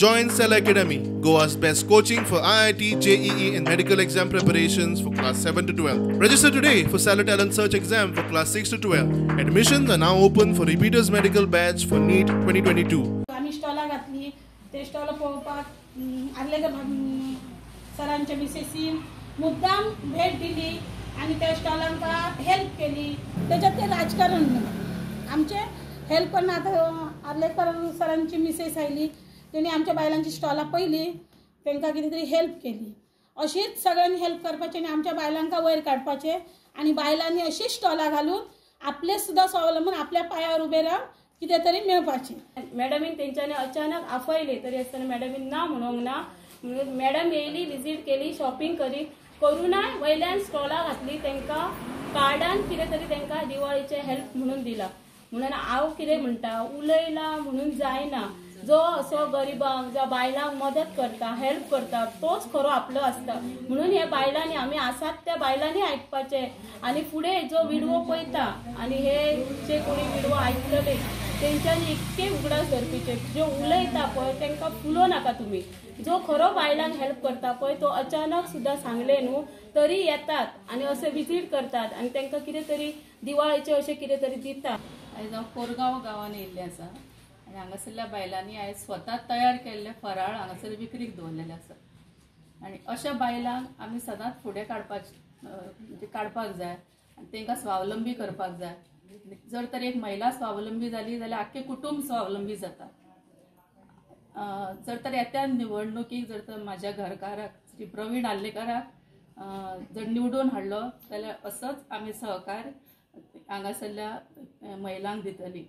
Join Cell Academy, Goa's best coaching for IIT, JEE and medical exam preparations for class 7 to 12. Register today for Stellar Talent Search exam for class 6 to 12. Admissions are now open for repeaters medical batch for NEET 2022. आमी स्टॉलां घातली, ते stall पळोवपाक आर्लेकर सरांच्या मिसेसीन मुद्दाम भेट दिली आनी त्या स्टॉलांक हेल्प केली. त्याच्यात ते राजकारण न्हय, आमचे हेल्प करून आतां आर्लेकर सरांची मिसेस आयली, तेणी आमच्या बायलांची स्टॉलां पयली, तांकां कितें तरी हेल्प केली. अशीच सगळ्यांनी हेल्प करपाची आनी आमच्या बायलांका वयर काडपाचें आनी बायलांनी अशीच स्टॉलां घालून आपले सुद्दां स्वावलंबून आपल्या पांयार उबे रावन कितें तरी मेळपाचें. मॅडमीन तेंच्यांनी अचानक आपयले तरी आसतना मॅडमीन ना म्हणूंक ना, मॅडम येयली, विजीट केली, शॉपिंग करी करुनाय वयल्यान स्टॉलां घातली, तांकां कार्डान कितें तरी तांकां दिवाळीचें हेल्प म्हणून दिला. म्हणून हांव कितें म्हणटा, उलयला म्हणून जायना, जो असो गरिबांक जावं बायलांक मदत करता, हेल्प करता, तोच खरो आपलो आसता. म्हणून ह्या बायलांनी आमी आसात त्या बायलांनी आयकपाचें आनी फुडें जो विडवो पळयता आनी हे जे कोणी विडवो आयकतले तेंच्यांनी इतके उगडास धरपाचे, जो उलयता पळय तांकां फुलोवं नाका तुमी. जो खरो बायलांक हेल्प करता पळय तो अचानक सुद्दां सांगले न्हू तरी येतात आनी अशें विजीट करतात आनी तांकां कितें तरी दिवाळेचें अशें कितें तरी दितात. आयज हांव कोरगांव गांवांत येयल्लें आसा आनी हांगासरल्या बायलांनी आयज स्वता तयार केल्ले फराळ हांगासर विक्रीक दवरलेले आसा आनी अशा बायलांक आमी सदांच फुडें काडपाक म्हणजे काडपाक जाय आनी तांकां स्वावलंबी करपाक जाय. जर तर एक महिला स्वावलंबी जाली जाल्यार आख्खें कुटूंब स्वावलंबी जाता. जर तर येत्या निवडणुकीक जर तर म्हाज्या घरकाराक श्री प्रवीण आर्लेकराक जर निवडून हाडलो जाल्यार असोच आमी सहकार हांगासरल्या महिलांक दितली.